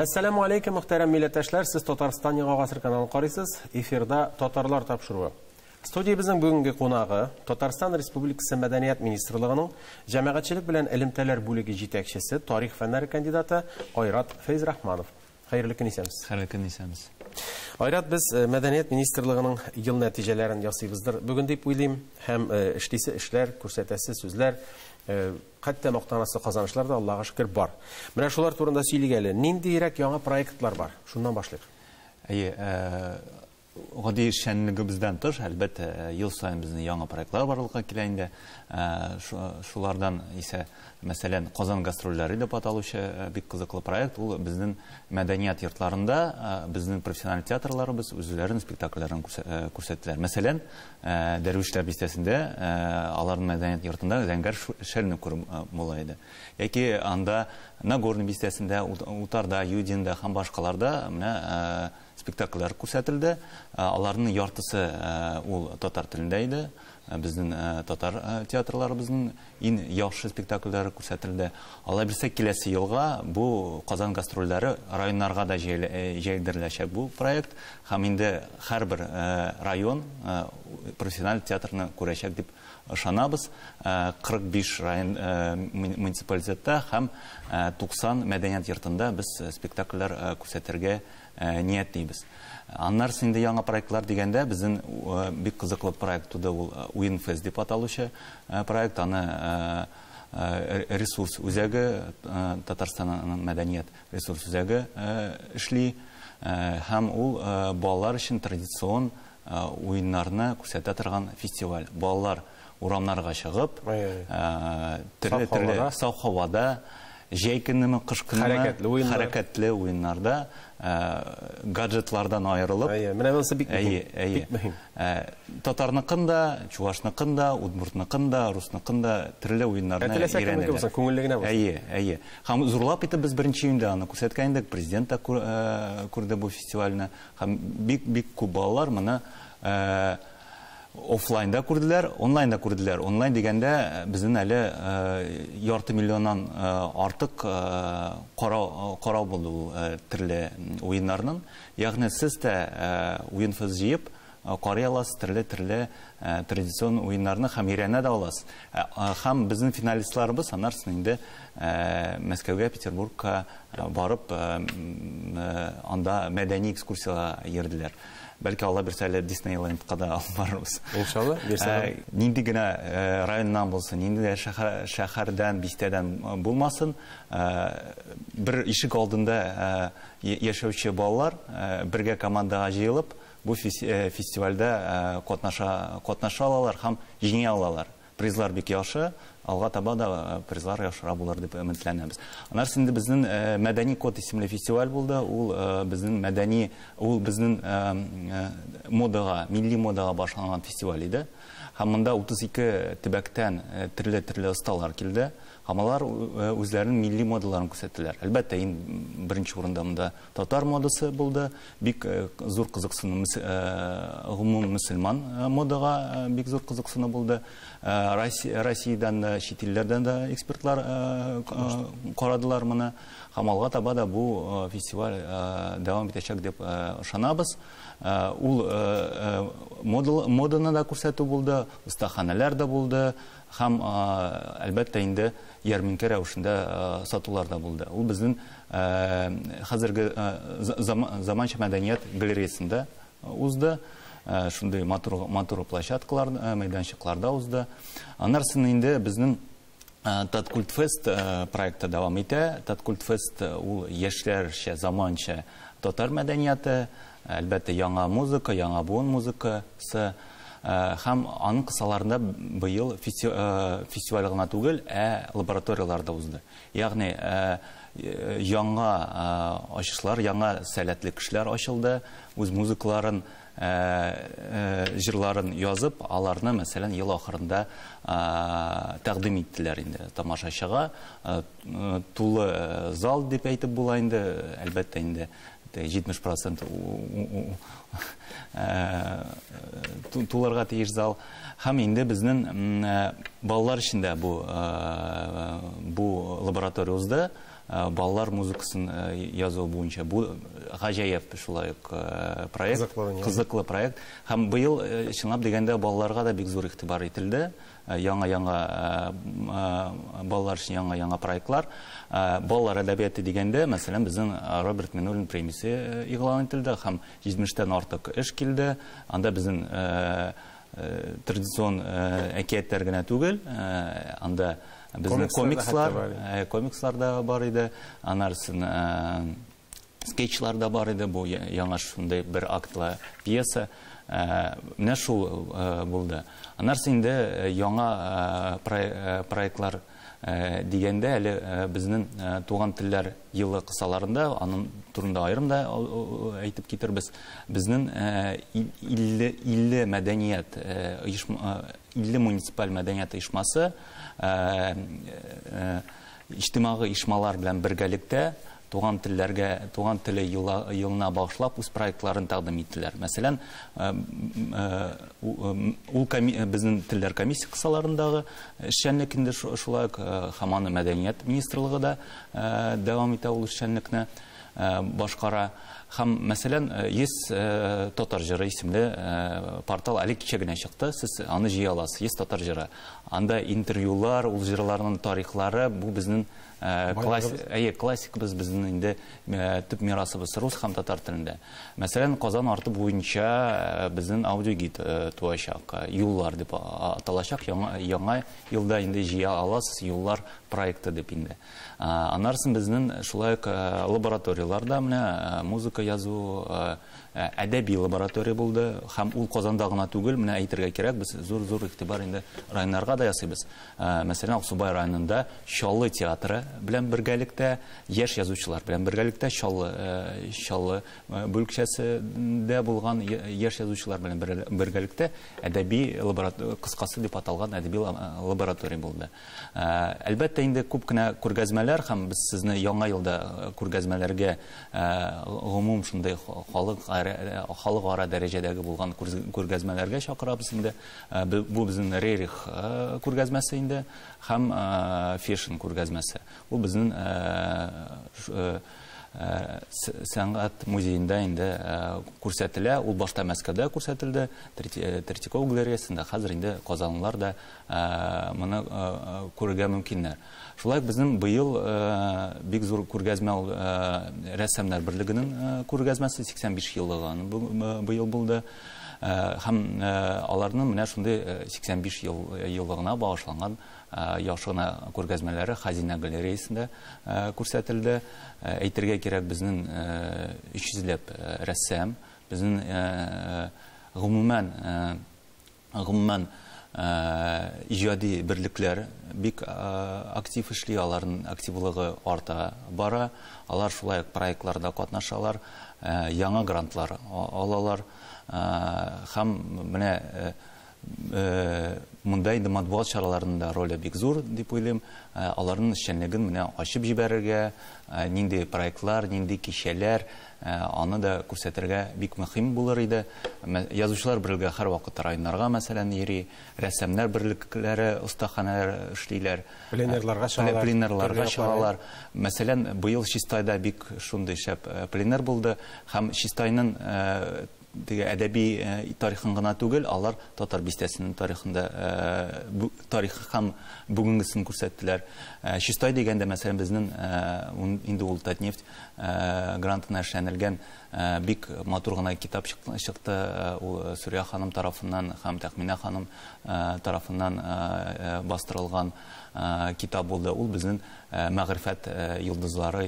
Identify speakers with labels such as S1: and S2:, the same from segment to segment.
S1: Әссәламү алейкум, мөхтәрәм милләттәшләр, сез Татарстан Яңа гасыр каналын карыйсыз. Эфирда Татарлар тапшыруы. Студиябезнең бүгенге кунагы Татарстан Республикасы Мәдәният министрлыгының җәмәгатьчелек белән элемтәләр бүлеге җитәкчесе, тарих фәннәре кандидаты Айрат Фәйзрахманов. Хәерле көн, исәнмесез.
S2: Хәерле көн, исәнмесез.
S1: Айрат, без Мәдәният министрлыгының ел нәтиҗәләрен ясыйбыздыр бүген дип уйлыйм, һәм эшлисе эшләр, күрсәтәсе сүзләр, хәтта мактанасы казанышлар да, Аллага шөкер, бар. Менә шулар турында сөйлик әле. Ниндиерәк яңа проектлар бар? Шуннан башлыйк.
S2: Әйе, гади эшчәнлегебездән тыш, әлбәттә, ел саен безнең яңа проектлар барлыкка килә инде. Шулардан исә, мәсәлән, Казан гастрольләре дип аталучы бик кызыклы проект. Ул безнең мәдәният йортларында безнең профессиональ театрларыбыз үзләренең спектакльләрен күрсәттеләр. Мәсәлән, Дәрвишләр бистәсендә аларның мәдәният йортында Зәңгәр шәлне күреп була иде. Яки анда Нагорный бистәсендә, Утарда, Юдинда һәм башкаларда менә спектакльләр күрсәтелде. Аларның яртысы ул татар телендә иде. Безнең татар театрларыбызның иң яхшы спектакльләре күрсәтелде. Алай булса, киләсе елга бу Казан гастрольләре районнарга да җәелдереләчәк бу проект. Һәм инде һәрбер район профессиональ театрны күрәчәк дип ышанабыз. 45 район муниципалитетта һәм 90 мәдәният йортында без спектакльләр күрсәтергә ниятлибез. Аннары инде яңа проектлар дигәндә, безнең бик кызыклы проект туды, ул Уен Фест дип аталучы проект. Аны ресурс үзәге, Татарстанның мәдәният ресурс үзәге эшли. Һәм ул балалар өчен традицион уеннарны күрсәтә торган фестиваль. Балалар урамнарга чыгып, төрле-төрле саф һавада, җәй көнеме, кыш көнеме, хәрәкәтле уеннарда, гаджетлардан аерылып.
S1: Менә монысы бик мөһим. Бик мөһим.
S2: Татарныкын да, чувашныкын да, удмуртныкын да, русныкын да төрле уеннарны өйрәнәләр.
S1: Күңелле генә булсын.
S2: Әйе, әйе. Һәм зурлап итеп без беренче июньдә аны күрсәткән идек, президент та күрде бу фестивальне. Һәм бик-бик күп балалар моны офлайнда күрделәр, онлайнда күрделәр. Онлайн дигәндә безнең әле ярты миллионнан артык карау булды ул төрле уеннарның. Ягъни сез дә уен фыз җыеп карый аласыз төрле-төрле традицион уеннарны һәм өйрәнә дә аласыз. Һәм безнең финалистларыбыз анарсын инде Мәскәүгә, Петербургка барып, анда мәдәни экскурсияләр йөрделәр. Бәлки Алла бирсә әле Диснейлендка да алып барырбыз.
S1: Иншалла, бирсә.
S2: Нинди генә районнан булсын, нинди генә шәһәрдән, бистәдән булмасын, бер ишек алдында яшәүче балалар бергә командага җыелып, бу фестивальдә катнаша алалар һәм җиңә алалар. Призлар бик яхшы, алга таба да призлар яхшырак булыр дип өметләнәбез. Аннары инде безнең Мәдәни код исемле фестиваль булды. Ул безнең мәдәни, ул безнең модага, милли модага башланган фестиваль иде. Һәм монда 32 төбәктән төрле-төрле осталар килде. Һәм алар үзләренең милли модаларын күрсәттеләр. Әлбәттә, иң беренче урында монда татар модасы булды. Бик зур кызыксыну, гомум мөселман модага бик зур кызыксыну булды. Россиядән дә, чит илләрдән дә экспертлар карадылар моны. Һәм алга таба да бу фестиваль дәвам итәчәк дип ышанабыз. Ул моданы да күрсәтү булды, остаханәләр дә булды, һәм әлбәттә инде ярминкә рәвешендә сатулар да булды. Ул безнең хәзерге заманча мәдәният галереясында узды. Шундый матур площадкалар, мәйданчыкларда узды. Аннары инде безнең Таткультфест проекты дәвам итә. Таткультфест ул яшьләрчә, заманча татар мәдәнияте, әлбәттә, яңа музыка, яңа буын музыкасы. Һәм аның кысаларында быел фестиваль гына түгел, ә лабораторияләр дә узды. Ягъни яңа ачышлар, яңа сәләтле кешеләр ачылды, үз музыкаларын, җырларын язып, аларны, мәсәлән, ел ахырында тәкъдим иттеләр инде тамашачыга. Тулы зал дип әйтеп була инде, әлбәттә инде 70% туларга тиеш зал. Һәм инде безнең балалар өчен дә бу лаборатория узды. Балалар музыкасын язу буенча. Бу гаҗәеп шулай ук проект, кызыклы проект. Һәм быел чынлап дигәндә балаларга да бик зур игътибар ителде. Яңа-яңа балалар өчен яңа-яңа проектлар. Балалар әдәбияты дигәндә, мәсәлән, безнең Роберт Миннуллин премиясе игълан ителде һәм 70-тән артык эш килде. Анда безнең традицион әкиятләр генә түгел, анда безнең комикслар да бар иде, анарсын скетчлар да бар иде, бу яңа шундый бер актлы пьеса. Менә шул булды. Анарсы инде яңа проектлар дигәндә әле безнең туган телләр елы кысаларында, аның турында аерым да әйтеп китербез, безнең 50 мәдәният, 50 муниципаль мәдәният оешмасы иҗтимагый оешмалар белән бергәлектә туган телләргә, туган теле елына багышлап үз проектларын тәкъдим иттеләр. Мәсәлән, ул безнең телләр комиссия кысаларындагы эшчәнлек инде шулай ук һәм аны мәдәният министрлыгы да дәвам итә ул эшчәнлекне башкара. Һәм, мәсәлән, 100 татар җыры исемле портал әле кичә генә чыкты, сез аны җыя аласыз, 100 татар җыры. Анда интервьюлар, ул җырларның тарихлары, бу безнең классикабыз, безнең инде төп мирасыбыз рус һәм татар телендә. Мәсәлән, Казан арты буенча безнең аудиогид туачак, юллар дип аталачак, яңа елда инде җыя аласыз, юллар проекты дип инде. Аннарсын безнең шулай ук лабораторияларда менә музыка язу, әдәби лаборатория булды, һәм ул Казанда гына түгел, менә әйтергә кирәк, без зур-зур игътибар инде районнарга да ясыйбыз. Мәсәлән, Аксубай районында Чаллы театры белән бергәлектә, яшь язучылар белән бергәлектә Чаллы бүлекчәсендә булган яшь язучылар белән бергәлектә әдәби лаборатория, кыскасы дип аталган әдәби лаборатория булды. Әлбәттә, инде күп кенә күргәзмәләр, һәм без сезне яңа елда күргәзмәләргә гомум шундый халыкара дәрәҗәдәге булган күргәзмәләргә чакырабыз инде. Бу безнең Рерих күргәзмәсе инде һәм Фешин күргәзмәсе. Ул безнең сәнгать музеенда инде күрсәтелә. Ул башта Мәскәүдә күрсәтелде, Третьяков галереясында, хәзер инде казанлылар да моны күрергә мөмкиннәр. Шулай ук безнең быел бик зур күргәзмә ул рәссамнар берлегенең күргәзмәсе 85 еллыгы быел булды. Һәм аларның менә шундый 85 еллыгына багышланган яхшы гына күргәзмәләре Хазина галереясында күрсәтелде. Әйтергә кирәк, безнең 300ләп рәссам, безнең гомумән иҗади берлекләр бик актив эшли, аларның активлыгы арта бара. Алар шулай ук проектларда катнашалар, яңа грантлар алалар. Һәм менә монда инде матбугат чараларының да роле бик зур дип уйлыйм. Аларның эшчәнлеген менә ачып җибәрергә, нинди проектлар, нинди кичәләр, аны да күрсәтергә бик мөһим булыр иде. Язучылар берлеге һәрвакыт районнарга, мәсәлән, йөри, рәссамнар берлекләре, остаханәләр эшлиләр.
S1: Пленерларга чыгалар.
S2: Пленерларга чыгалар. Мәсәлән, быел Чистайда бик шундый шәп пленер булды һәм Чистайның теге әдәби тарихын гына түгел, алар татар бистәсенең тарихында тарихы һәм бүгенгесен күрсәттеләр. Чистай дигәндә, мәсәлән, безнең инде ул Татнефть грантына эшләнелгән бик матур гына китап чыкты. Ул Сүрия ханым тарафыннан һәм Тәхминә ханым тарафыннан бастырылган китап булды. Ул безнең мәгърифәт йолдызлары,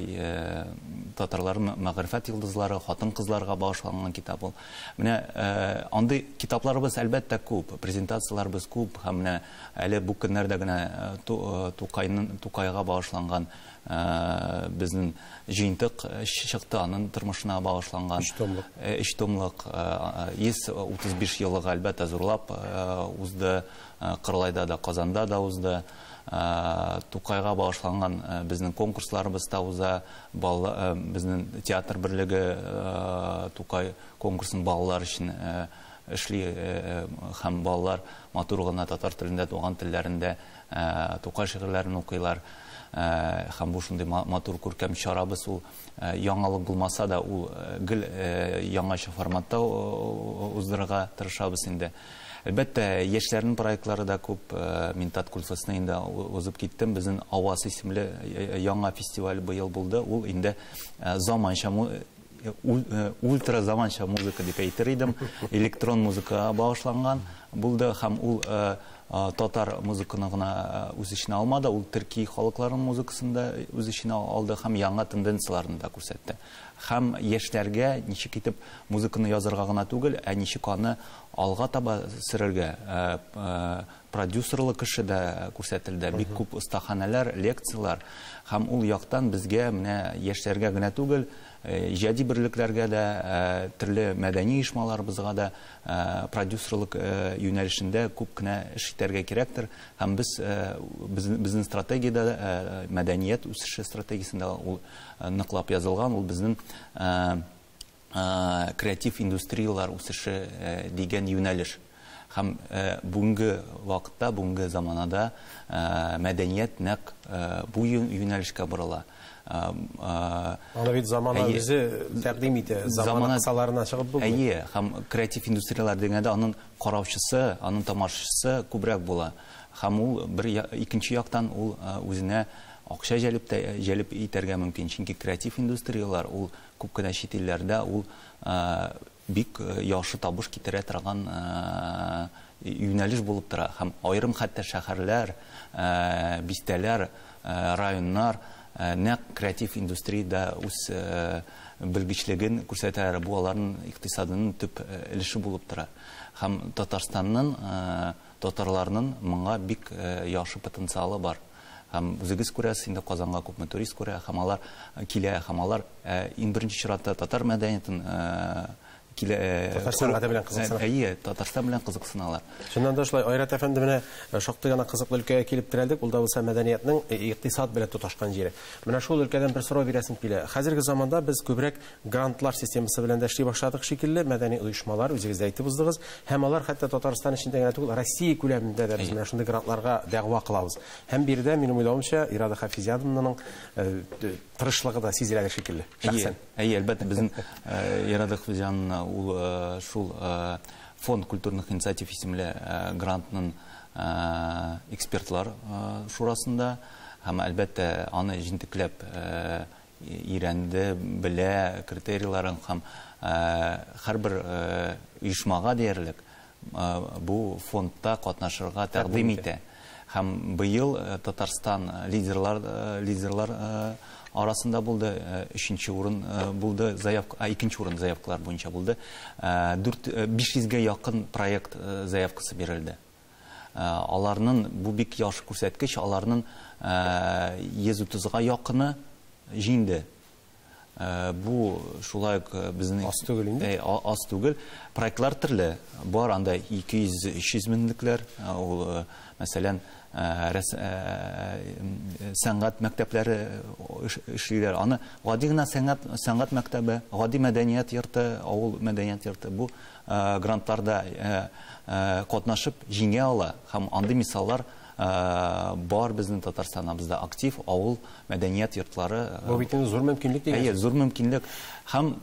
S2: татарлар мәгърифәт йолдызлары, хатын-кызларга багышланган китап ул. Менә андый китапларыбыз әлбәттә күп, презентацияләребез күп һәм менә әле бу көннәрдә генә Тукайга багышланган безнең җыентык чыкты, аның тормышына багышланган.
S1: Өч томлык.
S2: Өч томлык, 135 еллыгы әлбәттә зурлап узды, Кырлайда да, Казанда да узды. Тукайга багышланган безнең конкурсларыбыз да уза, безнең театр берлеге Тукай конкурсын балалар өчен эшли, һәм балалар матур гына татар телендә, туган телләрендә Тукай шигырьләрен укыйлар. Һәм бу шундый матур күркәм чарабыз, ул яңалык булмаса да, ул гел яңача форматта уздырырга тырышабыз инде. Әлбәттә, яшьләрнең проектлары да күп. Мин Таткультфестны инде узып киттем. Безнең Аваз исемле яңа фестиваль быел булды. Ул инде заманча, ультра заманча музыка дип әйтер идем. Электрон музыкага багышланган булды һәм ул татар музыканы гына үз эченә алмады, ул төрки халыкларының музыкасын да үз эченә алды һәм яңа тенденцияләрне дә күрсәтте. Һәм яшьләргә ничек итеп музыканы язарга гына түгел, ә ничек аны алга таба сөрергә, продюсерлык эше дә күрсәтелде. Бик күп остаханәләр, лекцияләр һәм ул яктан безгә менә яшьләргә генә түгел, иҗади берлекләргә дә, төрле мәдәни оешмаларыбызга да продюсерлык юнәлешендә күп кенә эш итәргә кирәктер. Һәм без безнең стратегиядә, мәдәният үсеше стратегиясендә ул ныклап язылган, ул безнең креатив индустриялар үсеше дигән юнәлеш. Һәм бүгенге вакытта, бүгенге заманада мәдәният нәкъ бу юнәлешкә борыла.
S1: Аны бит замана үзе тәкъдим итә, замана кысаларына чыгып булмый.
S2: Әйе, һәм креатив индустриялар дигәндә аның караучысы, аның тамашачысы күбрәк була. Һәм ул бер икенче яктан ул үзенә акча җәлеп итәргә мөмкин, чөнки креатив индустриялар ул күп кенә чит илләрдә ул бик яхшы табыш китерә торган юнәлеш булып тора. Һәм аерым хәтта шәһәрләр, бистәләр, районнар нәкъ креатив индустриядә үз белгечлеген күрсәтәләр. Бу аларның икътисадының төп өлеше булып тора. Һәм Татарстанның, татарларның моңа бик яхшы потенциалы бар. Һәм үзегез күрәсез, инде Казанга күпме турист күрә, һәм алар килә, һәм алар иң беренче чиратта татар мәдәниятен килә,
S1: Татар сәнгате белән кызыксына.
S2: Әйе, Татарстан белән кызыксыналар.
S1: Чыннан да шулай, Айрат әфәнде, менә шактый гына кызыклы өлкәгә килеп терәлдек. Ул да булса мәдәниятнең икътисад белән тоташкан җире. Менә шул өлкәдән бер сорау бирәсем килә. Хәзерге заманда без күбрәк грантлар системасы белән дә эшли башладык шикелле, мәдәни оешмалар, үзегез дә әйтеп уздыгыз, һәм алар хәтта Татарстан эчендә генә түгел, Россия күләмендә дә без менә шундый грантларга дәгъва кылабыз. Һәм биредә, минем уйлавымча, Ирада Хафизяновнаның тырышлыгы да сизелә шикелле. Шәхсән.
S2: Әйе, әлбәттә, безнең Ирада Хафизяновна ул шул Фонд культурных инициатив исемле грантның экспертлар шурасында һәм әлбәттә аны җентекләп өйрәнде, белә критерийларын һәм һәрбер оешмага диярлек бу фондта катнашырга тәкъдим итә. Һәм быел Татарстан лидерлар арасында булды, өченче урын булды, заявка, икенче урын заявкалар буенча булды. 500гә якын проект заявкасы бирелде. Аларның бу бик яхшы күрсәткеч, аларның 130га якыны җиңде. Бу шулай ук безнең
S1: аз түгел инде.
S2: Аз түгел. Проектлар төрле. Бар анда 200-300 меңлекләр, ул, мәсәлән, сәнгать мәктәпләре эшлиләр. Аны гади генә сәнгать мәктәбе, гади мәдәният йорты, авыл мәдәният йорты бу грантларда катнашып җиңә ала. Һәм андый мисаллар бар безнең Татарстаныбызда актив авыл мәдәният йортлары.
S1: Бу бит инде зур мөмкинлек дигән.
S2: Әйе, зур мөмкинлек. Һәм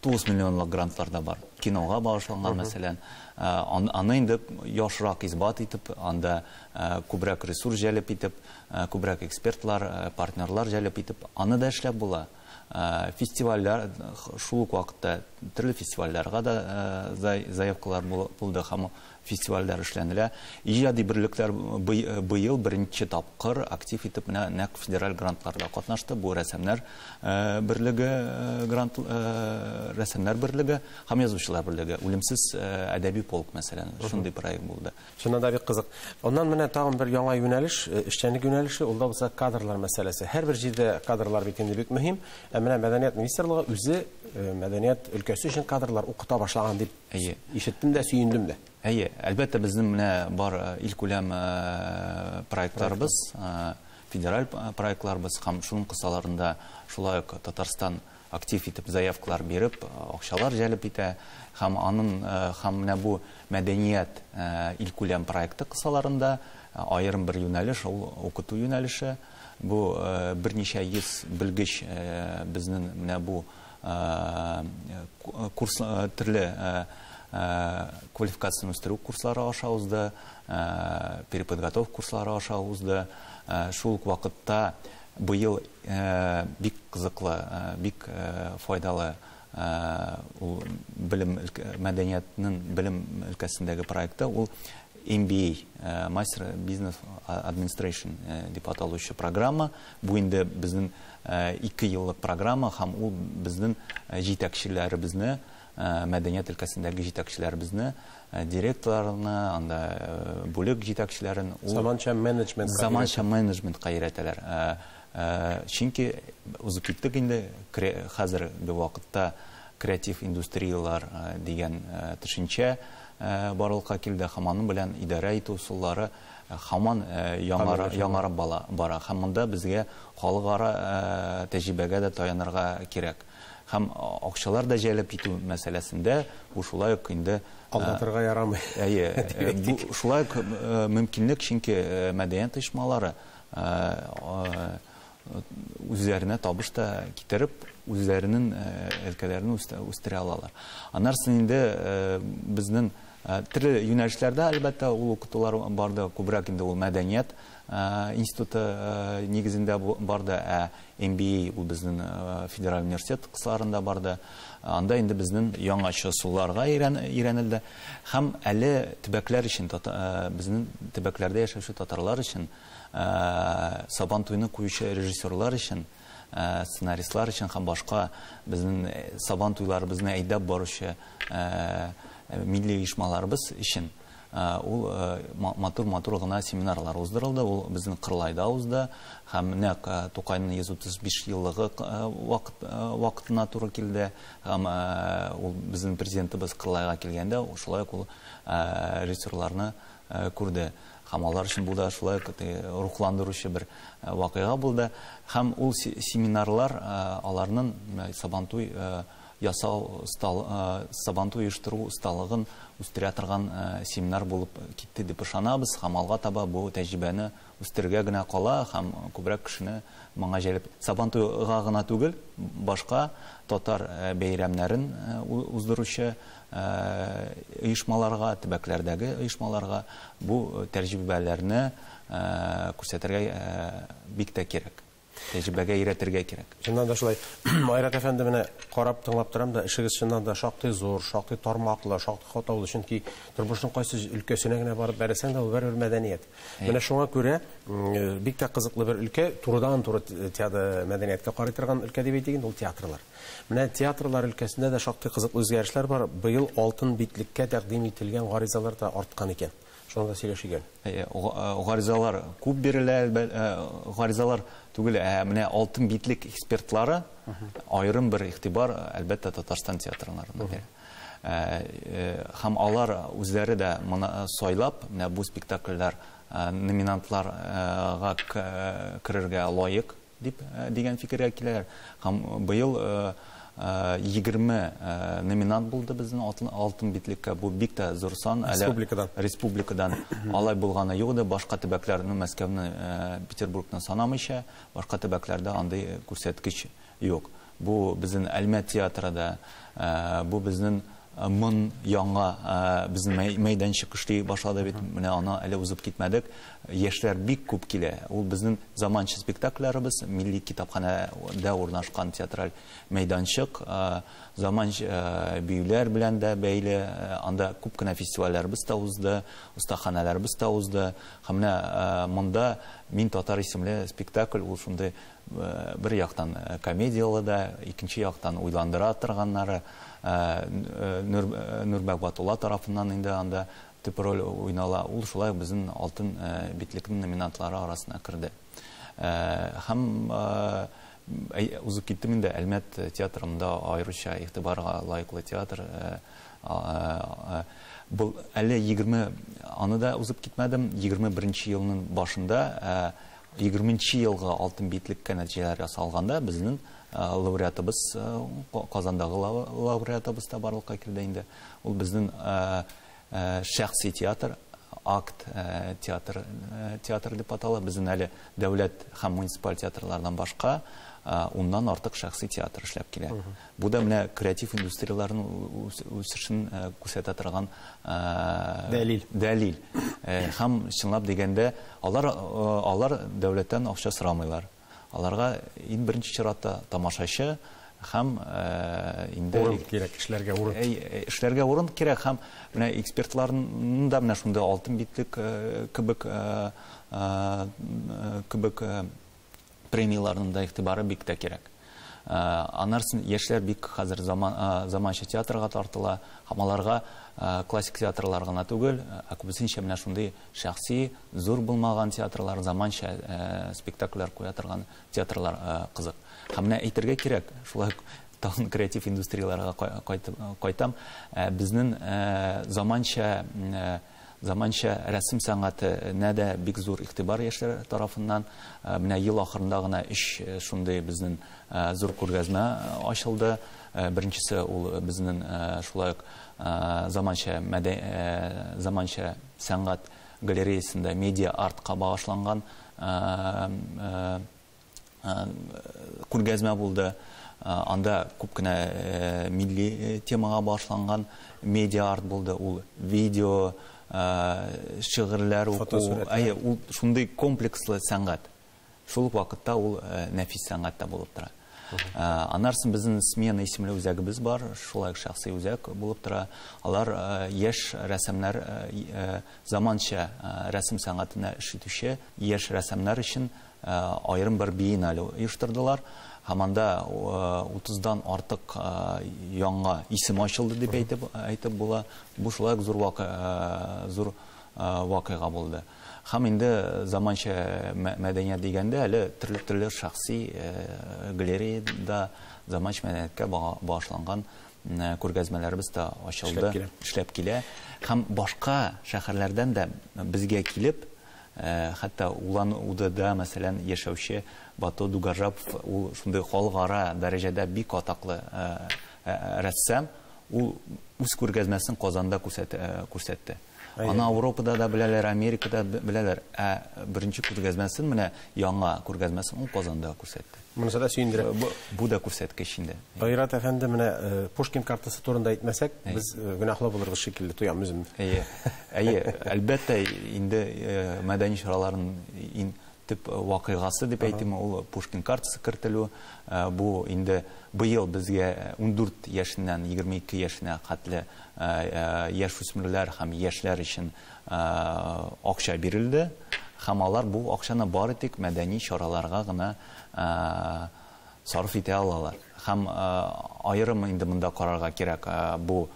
S2: 9 миллионлык грантлар да бар. Кинога багышланган, мәсәлән, аны инде яхшырак исбат итеп, анда күбрәк ресурс җәлеп итеп, күбрәк экспертлар, партнерлар җәлеп итеп, аны да эшләп була. Фестивальләр, шул ук вакытта төрле фестивальләргә дә заявкалар булды һәм фестивальләр эшләнелә. Иҗади берлекләр быел беренче тапкыр актив итеп менә нәкъ федераль грантларда катнашты. Бу рәсемнәр берлеге, грант, рәсемнәр берлеге һәм язучылар берлеге, үлемсез әдәби полк, мәсәлән, шундый проект булды.
S1: Чыннан да бик кызык. Аннан менә тагын бер яңа юнәлеш, эшчәнлек юнәлеше, ул да булса кадрлар мәсьәләсе. Һәрбер җирдә кадрлар бит инде бик мөһим. Ә менә мәдәният министрлыгы үзе мәдәният өлкәсе өчен кадрлар укыта башлаган дип ишеттем дә, сөендем дә.
S2: Әйе, әлбәттә, безнең менә бар илкүләм проектларыбыз, федераль проектларыбыз һәм шуның кысаларында шулай ук Татарстан актив итеп заявкалар биреп, акчалар җәлеп итә. Һәм аның һәм менә бу мәдәният илкүләм проекты кысаларында аерым бер юнәлеш, ул укыту юнәлеше. Бу берничә йөз белгеч безнең менә бу курс төрле квалификацияне үстерү курслары аша узды, переподготовка курслары аша узды. Шул ук вакытта быел бик кызыклы, бик файдалы ул белем мәдәниятнең белем өлкәсендәге проекты, ул MBA, Master Business Administration дип аталучы программа. Бу инде безнең 2 еллык программа һәм ул безнең җитәкчеләребезне, мәдәният өлкәсендәге җитәкчеләребезне, директорларны, анда бүлек җитәкчеләрен
S1: заманча менеджментка
S2: заманча менеджментка өйрәтәләр. Чөнки узып киттек инде хәзерге вакытта креатив индустриялар дигән төшенчә барлыкка килде һәм аның белән идарә итү ысуллары һаман яңарып бара. Һәм монда безгә халыкара тәҗрибәгә дә таянырга кирәк. Һәм акчалар да җәлеп итү мәсьәләсендә бу шулай ук инде
S1: алдатырга ярамый.
S2: Әйе, бу шулай ук мөмкинлек, чөнки мәдәният оешмалары үзләренә табыш та китереп, үзләренең өлкәләрен үстерә алалар. Аннан инде безнең төрле юнәлешләрдә әлбәттә ул укытулар барды, күбрәк инде ул мәдәният институты нигезендә барды, ә MBA ул безнең федераль университет кысаларында барды. Анда инде безнең яңача ысулларга өйрәнелде. Һәм әле төбәкләр өчен, безнең төбәкләрдә яшәүче татарлар өчен, Сабан туйны куючы режиссерлар өчен, сценаристлар өчен һәм башка безнең Сабан туйларыбызны әйдәп баручы милли оешмаларыбыз өчен ул матур-матур гына семинарлар уздырылды. Ул безнең Кырлайда узды һәм нәкъ Тукайның 135 еллыгы вакытына туры килде. Һәм ул безнең президентыбыз Кырлайга килгәндә шулай ук ул режиссерларны күрде. Һәм алар өчен бу да шулай ук рухландыручы бер вакыйга булды. Һәм ул семинарлар аларның Сабантуй ясау, Сабантуй оештыру осталыгын үстерә торган семинар булып китте дип ышанабыз. Һәм алга таба бу тәҗрибәне үстерергә генә кала һәм күбрәк кешене моңа җәлеп. Сабантуйга гына түгел, башка татар бәйрәмнәрен уздыручы оешмаларга, төбәкләрдәге оешмаларга бу тәҗрибәләрне күрсәтергә бик тә кирәк. Тәҗрибәгә өйрәтергә кирәк.
S1: Чыннан да шулай. Айрат әфәнде, менә карап тыңлап торам да, эшегез чыннан да шактый зур, шактый тармаклы, шактый катлаулы, чөнки тормышның кайсы өлкәсенә генә барып бәрелсәң дә, ул барыбер мәдәният. Менә шуңа күрә бик тә кызыклы бер өлкә, турыдан-туры театр мәдәнияткә карый торган өлкә дип әйтик инде, ул театрлар. Менә театрлар өлкәсендә дә шактый кызыклы үзгәрешләр бар. Быел алтын битлеккә тәкъдим ителгән гаризалар да арткан икән. Шуны да сөйләшик әле.
S2: Гаризалар күп бирелә, гаризалар түгел, менә алтын битлек экспертлары аерым бер игътибар, әлбәттә, Татарстан театрларына бирә. Һәм алар үзләре дә моны сайлап, менә бу спектакльләр номинантларга керергә лаек дип дигән фикергә киләләр. Һәм быел 20 номинант булды безнең алтын битлеккә. Бу бик тә зур сан.
S1: Республикадан.
S2: Республикадан. Алай булганы юк иде. Башка төбәкләрне, Мәскәүне, Петербургны санамыйча, башка төбәкләрдә андый күрсәткеч юк. Бу безнең Әлмәт театры да, бу безнең мон яңа безнең мәйданчык эшли башлады бит. Менә аны әле узып китмәдек. Яшьләр бик күп килә. Ул безнең заманча спектакльләребез, милли китапханәдә урнашкан театраль мәйданчык, заманча биюләр белән дә бәйле. Анда күп кенә фестивальләребез дә узды, остаханәләребез дә узды. Һәм менә монда Мин татар исемле спектакль, ул шундый бер яктан комедияле да, икенче яктан уйландыра торганнары. Нурбәк Батулла тарафыннан инде анда төп роль уйнала. Ул шулай ук безнең алтын битлекнең номинантлары арасына керде. Һәм узып киттем инде Әлмәт театрында аеруча игътибарга лаеклы театр. Был әле 20, аны да узып китмәдем. 21 елның башында, 20 елгы алтын битлеккә нәтиҗәләр ясалганда безнең лауреатыбыз, Казандагы лауреатыбыз та барлыкка килде инде. Ул безнең шәхси театр, акт театр, театр дип атала. Безнең әле дәүләт һәм муниципаль театрлардан башка уннан артык шәхси театр эшләп килә. Бу да менә креатив индустрияләрнең үсешен күрсәтә торган
S1: дәлил.
S2: Дәлил. Һәм чынлап дигәндә, алар дәүләттән акча сорамыйлар. Аларга иң беренче чиратта тамашачы һәм инде
S1: урын кирәк, эшләргә урын.
S2: Эшләргә урын кирәк һәм менә экспертларның да менә шундый алтын битлек кебек премияларның да игътибары бик тә кирәк. Аннан яшьләр бик хәзер заманча театрга тартыла, һәм аларга классик театрлар гына түгел, ә күбесенчә менә шундый шәхси, зур булмаган театрлар, заманча спектакльләр куя торган театрлар кызык. Һәм менә әйтергә кирәк, шулай тагын креатив индустрияләргә кайтам, безнең заманча рәсем сәнгатенә дә бик зур игътибар яшьләр тарафыннан. Менә ел ахырында гына 3 шундый безнең зур күргәзмә ачылды. Беренчесе ул безнең шулай ук заманча сәнгать галереясында медиа артка багышланган күргәзмә булды. Анда күп кенә милли темага багышланган медиа арт булды. Ул видео, шигырьләр уку, ул шундый комплекслы сәнгать. Шул ук вакытта ул нәфис сәнгать та булып тора. Аннан соң безнең Смена исемле үзәгебез бар, шулай ук шәхси үзәк булып тора. Алар яшь рәссамнар, заманча рәсем сәнгатенә эш итүче яшь рәссамнар өчен аерым бер биеннале оештырдылар. Һәм анда 30-дан артык яңа исем ачылды дип әйтеп була. Бу шулай ук зур вакыйга булды. Һәм инде заманча мәдәният дигәндә әле төрле-төрле шәхси галереяда заманча мәдәнияткә багышланган күргәзмәләребез дә ачылды, эшләп килә. Һәм башка шәһәрләрдән дә безгә килеп, хәтта Улан-Удэда, мәсәлән, яшәүче Бато Дугажапов, ул шундый халыкара дәрәҗәдә бик атаклы рәссам, ул үз күргәзмәсен Казанда күрсәтте. Аны Европада да беләләр, Америкада беләләр. Ә беренче күргәзмәсен, менә яңа күргәзмәсен ул Казанда күрсәтте.
S1: Монысы да сөендерә.
S2: Бу да күрсәткеч инде.
S1: Айрат әфәнде, менә Пушкин картасы турында әйтмәсәк, без гөнаһлы булырбыз шикелле тоям үземне.
S2: Әйе. Әйе, әлбәттә, инде мәдәни чараларның иң төп вакыйгасы дип әйтим, ул Пушкин картасы кертелү. Бу инде быел безгә 14 яшеннән 22 яшенә хәтле яшь үсмерләр һәм яшьләр өчен акча бирелде. Һәм алар бу акчаны бары тик мәдәни чараларга гына сарыф итә алалар. Һәм аерым инде монда карарга кирәк, бу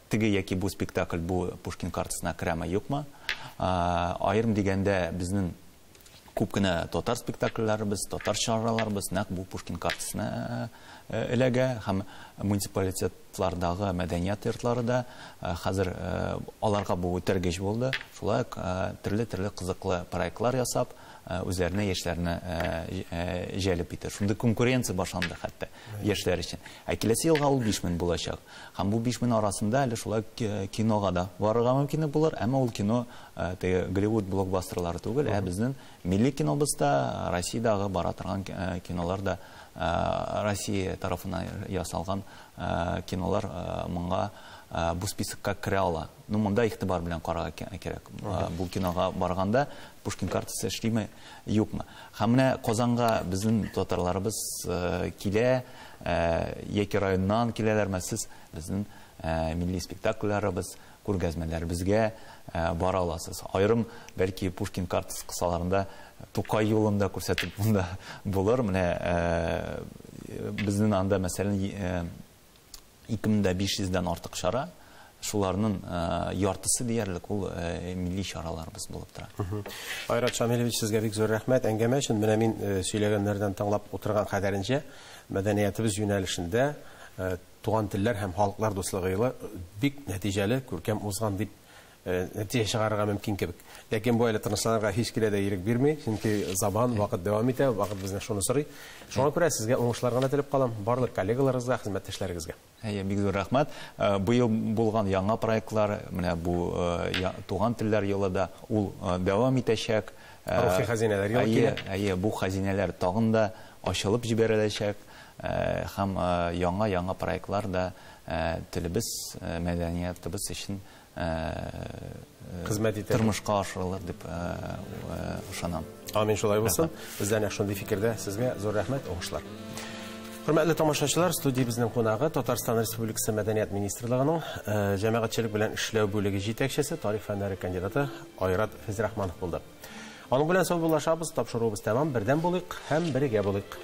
S2: теге яки бу спектакль бу Пушкин картасына керәме, юкмы. Аерым дигәндә безнең күп кенә татар спектакльләребез, татар чараларыбыз нәкъ бу Пушкин картасына эләгә һәм муниципалитетлардагы мәдәният йортлары да хәзер аларга бу үтәргеч булды. Шулай ук төрле-төрле кызыклы проектлар ясап, үзләренә яшьләрне җәлеп итә. Шундый конкуренция башланды хәтта яшьләр өчен. Ә киләсе елга ул 5000 булачак. Һәм бу 5000 арасында әле шулай кинога да барырга мөмкинлек булыр, әмма ул кино теге Голливуд блокбастерлары түгел, ә безнең милли кинобыз да, Россиядәге бара торган кинолар да, Россия тарафыннан ясалган кинолар моңа бу списокка керә ала. Ну, монда игътибар белән карарга кирәк. Бу кинога барганда Пушкин картасы эшлиме, юкмы? Һәм менә Казанга безнең татарларыбыз килә, яки районнан киләләрме, сез безнең милли спектакльләребез, күргәзмәләребезгә бара аласыз. Аерым бәлки Пушкин картасы кысаларында Тукай юлын да күрсәтеп монда булыр. Менә безнең анда, мәсәлән, 2500-дән артык чара, шуларның яртысы диярлек ул милли чараларыбыз булып тора.
S1: Айрат Шамилевич, сезгә бик зур рәхмәт әңгәмә өчен. Менә мин сөйләгәннәрдән тыңлап утырган кадәренчә мәдәниятебез юнәлешендә туган телләр һәм халыклар дуслыгы елы бик нәтиҗәле, күркәм узган дип нәтиҗә чыгарырга мөмкин кебек. Ләкин бу әле тынычланырга һич кенә дә ирек бирми, чөнки заман, вакыт дәвам итә, вакыт безне шуны сорый. Шуңа күрә сезгә уңышлар гына теләп калам, барлык коллегаларыгызга, хезмәттәшләрегезгә.
S2: Әйе, бик зур рәхмәт. Быел булган яңа проектлар, менә бу туган телләр елы да ул дәвам итәчәк.
S1: Рухи хәзинәләр елы килә.
S2: Әйе, бу хәзинәләр тагын да ачылып җибәреләчәк һәм яңа-яңа проектлар да телебез, мәдәниятыбыз өчен
S1: хезмәт итә.
S2: Тормышка ашырылыр дип ышанам.
S1: Амин, шулай булсын. Без дә нәкъ шундый фикердә. Сезгә зур рәхмәт, уңышлар. Хөрмәтле тамашачылар, студиябезнең кунагы Татарстан Республикасы Мәдәният министрлыгының җәмәгатьчелек белән эшләү бүлеге җитәкчесе, тарих фәннәре кандидаты Айрат Фәйзрахманов булды. Аның белән саубуллашабыз, тапшыруыбыз тәмам. Бердәм булыйк һәм бергә булыйк.